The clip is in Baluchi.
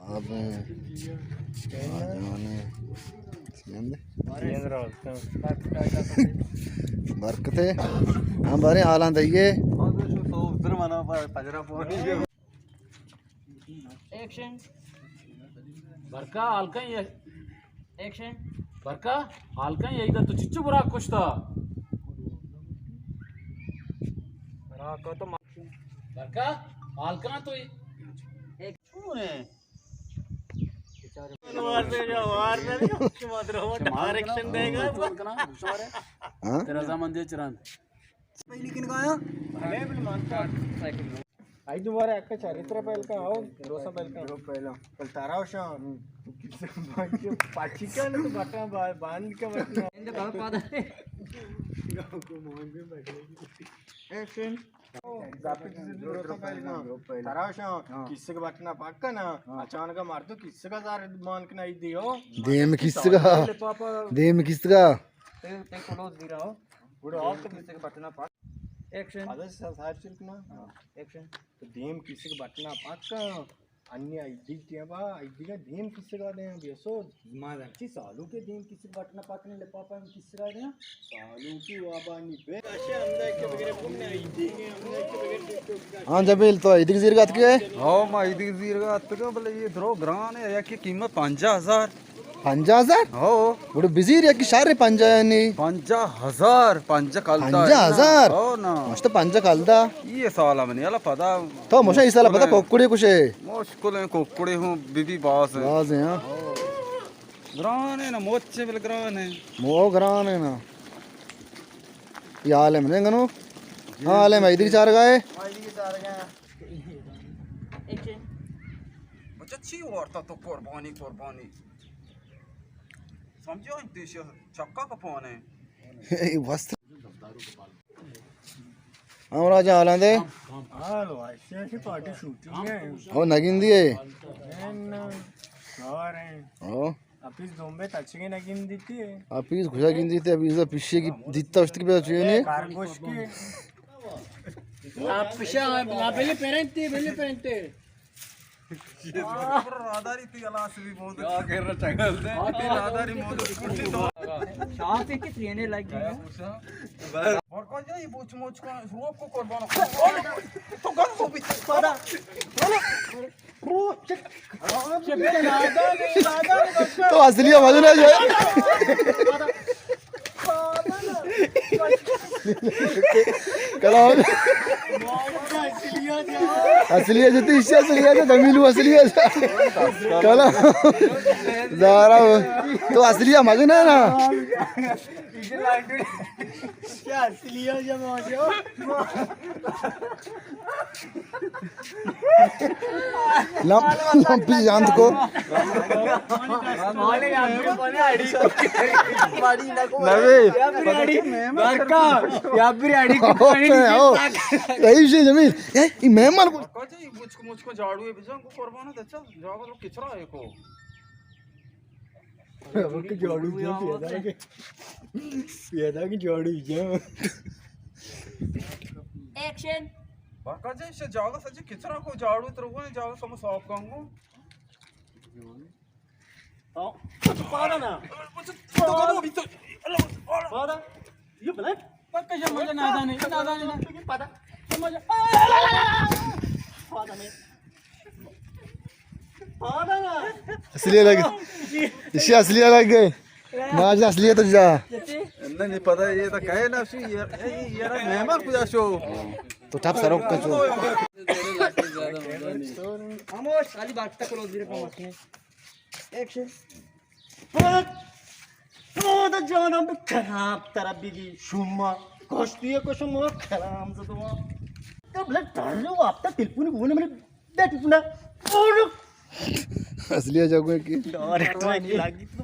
آپ ہیں۔ آجانے۔ برکتے۔ ہم بارے حالاں دئیے۔ ایکشن۔ برکا، حال کن یہ۔ ایکشن۔ برکا، حال کن یہ، ادھر تو چچو برا کشتا۔ برکا، حال کن تو یہ۔ ایک چون ہے؟ وار دے گا، وار دے گا۔ شما درو ڈائریکشن دے گا۔ ہاں؟ تیرا زمان دے چران۔ پہلی کن گایا؟ آئی دوبارہ ایک چارتر پہل کا آؤ، دو سو پہل کا۔ پہلا۔ پہل تارا شام۔ پاچی کن تو بٹا با-، باند کا بٹا۔ ایکشن۔ تارا شام۔ ہاں۔ کسے کا بٹنا پاک کا نا۔ ہاں۔ اچانک مار تو کسے کا زار مان کنا دیو۔ دیم کسے کا۔ دیم کسے کا۔ تے، تے کلوز دی رہا ہو۔ گڑا آپ تو کسے کا بٹنا پاک۔ ایکشن۔ ادا سا-، سائیڈ چل کنا۔ ہاں۔ ایکشن۔ تو دیم کسے کا بٹنا پاک کا۔ انی ایدی ٹیم با، ایدی کا دیم کسے کا دیں، بیسو۔ ما درچی سالو کے دیم کسے کا بٹنا پاک نے لپا پا کسے کا دیں۔ سالو کی وابانی بے۔ ہاں جمیل، تو ایدی زیر گات کے؟ ہاں، ما ایدی زیر گات کے، بلے یہ درو گران ہے، یا کی قیمت پنجاہ ہزار۔ پنجاہ ہزار؟ ہو۔ گڑا بزیر یکی شر پنجاہ یعنی؟ پنجاہ ہزار، پنجاہ کلدار۔ پنجاہ ہزار؟ ہو نا۔ مشت پنجاہ کلدار۔ یہ سال منی الا پدا۔ تو مشا یہ سال پدا کوکڑے کشے۔ مشکل ہیں کوکڑے ہوں، بی بی باز ہیں۔ باز ہیں، ہاں۔ ہو۔ گران ہے نا، موچے بل گران ہے۔ مو گران ہے نا۔ یہ عالم نہیں گنو؟ ہاں، عالم ہے، ادھر چار گائے۔ بچہ چی وارتا تو قربانی، قربانی؟ سمجھو انت ایشی چکا کپانے۔ اے وست۔ ہمراہ جان حالاں دے۔ حال واشی پارٹی شوٹنگ ہے۔ او نگندی ہے۔ او۔ اپیس دومبے تچگے نگندی تے۔ اپیس خوشا گندی تے، اپیس پیشے کی دیتا اشتک پہ چوئے نے۔ کارگوش کی۔ آپ پیشا بلی پرنتے، بلی پرنتے۔ راہداری تی گلاس بھی بہت۔ کیا کر رہا چگل دے؟ راہداری بہت۔ شاہ سے کس لینے لگ گئی ہے؟ اور کون جائے بوچ موچ کو روک کو قربان۔ تو گن کو بھی پادا۔ تو اصلی مزہ نہ جائے۔ کلا اصلی ہے، جتی اصلی ہے، جمیلو اصلی ہے۔ کلا زارا تو اصلی مزہ نہ نا۔ لم-، لمپی جانت کو۔ نوی۔ برکا، یا بری اڑی کو پانی نہیں او۔ پیتا۔ صحیح سے جمیل۔ اے، اے مہمان کو۔ برکا جی، مجھ کو، مجھ کو جھاڑو ہے، بزن کو قربان ہے، اچھا، جاگا لوگ کچرا ہے کو۔ جھاڑو دے پیدا کے۔ پیدا کے جھاڑو دے۔ ایکشن۔ برکا جی، اسے جاگا سجے کچرا کو جھاڑو ترگو نے جاگا سم صاف کنگو۔ پادا نا۔ پادا۔ یہ بلے۔ پکا یہ مجھے نادانے، نادانے نا۔ پادا۔ یہ مجھے۔ پادا میں۔ اصلی الگ۔ اسی اصلی الگ ہے۔ ماج اصلی ہے تو جا۔ نہیں، نہیں، پتہ یہ تو کہے نا، اسی یہ، یہ، یہ مہمان کجا شو۔ تو ٹپ سروک کا چو۔ خاموش، خالی بات تک کلوز بھی رکھو۔ ایکشن۔ تو تو جانم خراب ترا بیگی شما۔ کشتی کو شما خرام زدوا۔ تو بلے ڈر رہے ہو، آپ تک تلپونی بونے میں بیٹی پنا۔ اصلی ہے جاگو کی۔ ڈائریکٹر کی لگی تو۔